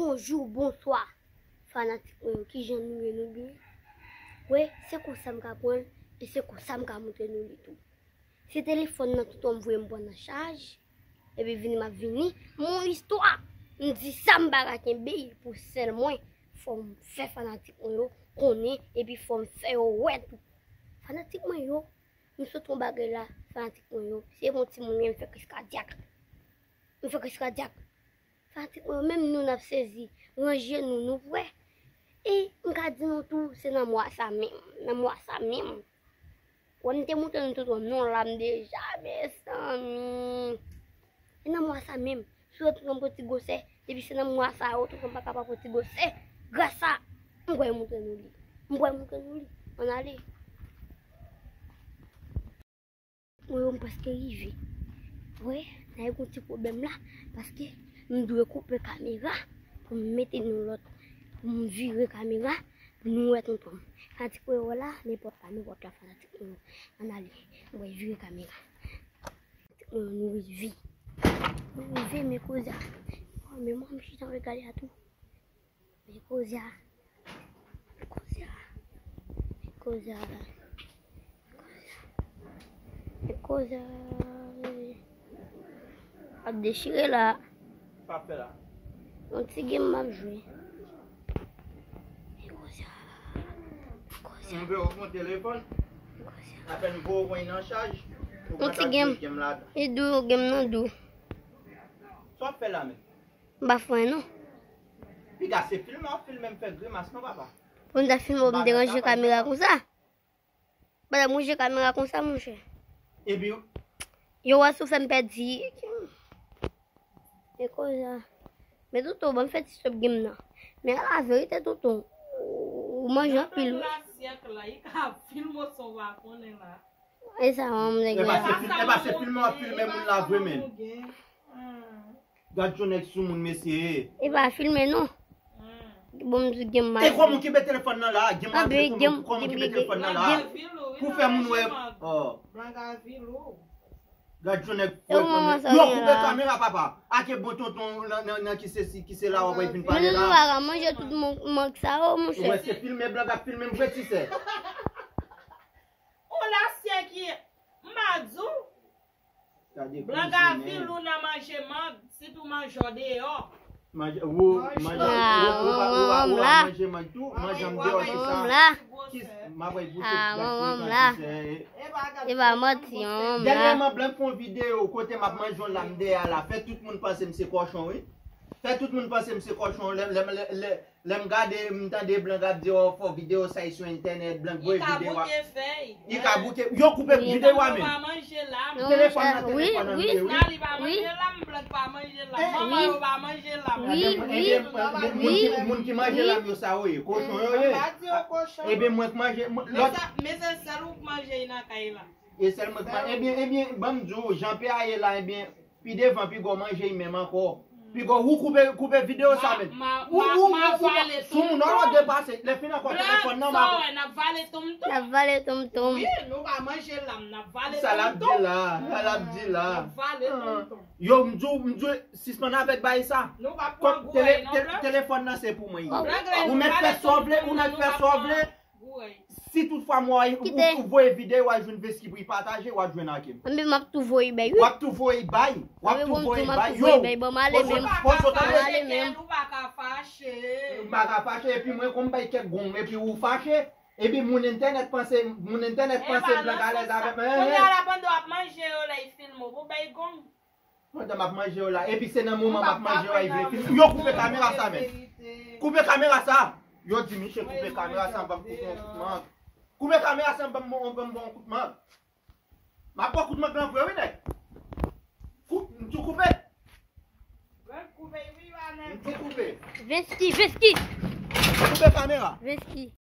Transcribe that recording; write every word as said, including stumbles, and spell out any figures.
Bonjou, bonswa, fanatik mwen yo, kijan nou ye, nou byen? Wi, se konsa m ka pran l, e se konsa m ka montre nou li tou. Se telefòn nan tonton m voye m pran nan chaj, epi vini m ap vini. Mon istwa, m di sa m pa ka kenbe l pou sèl mwen. Fò m fè fanatik mwen yo konnen, epi fò m fè yo wè tou. Fanatik mwen yo, m sot yon bagay la, fanatik mwen yo. Se yon timoun, men m fè kriz kadyak. M fè kriz kadyak. Fanatik mwen yo, menm nou n ap sezi. Ranje nou, nou prè? E m ka di nou tou, se nan mwa sa menm, nan mwa sa menm. Wè m te montre nou tonton m non la m deja, mezanmi. E nan mwa sa menm, si w wè tonton m pran ti gwosè, depi se nan mwa sa yo, tonton m pa ka pa pran ti gwosè. Gras a, m kwè montre nou li. M kwè montre nou li. Ann ale. Mwen yo m prèske rive. Wè, n a gen yon ti pwoblèm la, paske m dwe koupe kamera pou m mete yon lòt, pou m vire kamera pou nou wè tonton m. Fanatik mwen yo la, nenpòt la, nenpòt la, fanatik mwen yo. Ann ale, m pral vire kamera. Fanatik mwen yo, nou rive. Nou rive, men koze a. Oh, men mwen, m chita, m gade a tou. Men koze a. Men koze a. Men koze a. Men koze a. Ap dechire la. Sa ap fè la? Yon ti game m ap jwe. Men koze a. Men koze a. Mwen vle w pran telefòn. Men koze a. Apèn vo w pran nan chaj. Yon ti game. Li dou, game nan dou. Sa w ap fè la menm? M pa fè non. Piga se filme w ap filme m fè grimas non papa. Pou m ta filme w, m deranje kamera konsa? Pandan m ranje kamera konsa, monchè. Epi yo wè si w fè m pèdi. E koze a. Men tonton, ban m fè ti stop game nan. Men a la verite, tonton, ou manje anpil wi. Lasyèt la, li ka filme w san w pa konnen la. E sa, manman m te gen. Epa se filme w ap filme moun la vre men. Gad yon nèg sou moun mesye. Epa filme non. Bon, m di gen m. E kòman w kenbe telefòn nan la? Gen m antre sou moun. Kòman w kenbe telefòn nan la? Pou fè moun wè. Oh. Gad yon nèg fwèt manman. Yo koupe kamera papa. Ake bon tonton nan ki se si ki se la w ap vin pale la. Mwen pa ka manje tout mank sa yo monchè. Ou wè se filme blan k ap filme m vre ti sè. Ou la sè ki m pa di w. Blan ka vil ou nan manje mang, sitou manje w deyò. Manje, ou, manje, ou, ou, ou, ou, ou, ou manje mang tou, manje m deyò, ki sa? M ap bay boutik gad pou manti, se. E pa manti, manman m la. Dènyèman, blan fè yon videyo kote m ap manje yon lam deyò la. Fè tout moun panse m se kòchon, wi. Fè tout moun panse m se kòchon. Lè, lè, lè, lè, Lè m gade, m tande blan k ap di, oh, fò videyo sa y sou entènèt, blan voye videyo a. Li ka bouke fèy. Li ka bouke. Yo koupe videyo a menm. Telefòn nan, telefòn nan, wi, wi. Li pa manje lam, blan pa manje lam. Manman yo pa manje lam. Wi, wi. Moun ki, moun ki manje lam yo sa yo ye. Kochon yo ye. Ebyen mwen k manje lòt. Men se sèl ou k manje nan kay la. E sèl mwen k manje. Ebyen, ebyen, ban m di w, jan peyi a ye la, ebyen, Pi devan, piga w manje y menm ankò. Piga w koupe, koupe videyo sa menm. Ou, ou, ou, ou, sou moun nan w ap depase. Lè fini ankò telefòn nan, m ap. N ap vale tonmtonm. N ap vale tonmtonm. Wi, nou pa manje lam, n ap vale tonmtonm. Sa l ap di la, sa l ap di la. N ap vale tonmtonm. Yo, m di w, m di w, sispann avèk bagay sa. Nou pa pran gou non. Telefòn nan se pou mwen. Ou mèt fè sa w vle, ou mèt fè sa w vle. Si tout fwa m wè w, ou voye videyo a jwenn Veski pou y pataje, w ap jwenn ake m. Anben m ap tou voye bay wi. W ap tou voye bay. W ap tou voye bay. Yo, fò sot ale. Ou pa ka fache. M pa ka fache, epi mwen kon m bay kèk gong, epi ou fache. Epi moun entènèt panse, moun entènèt panse blan alèz avèk mwen. Kounye a la pandan w ap manje yo la y filme w, pou bay gong. Pandan m ap manje yo la, epi se nan moman m ap manje yo a y vle fini. Yo koupe kamera sa menm. Koupe kamera sa. Yo di misye koupe kamera sa, m p ap koute yon kout mang. Koupe kamera sa, m p ap, m p ap, m p ap yon kout mang. M ap pran kout mang lan vre wi nèg. Kou-, m tou koupe. M tou koupe. Veski, Veski. Koupe kamera. Veski.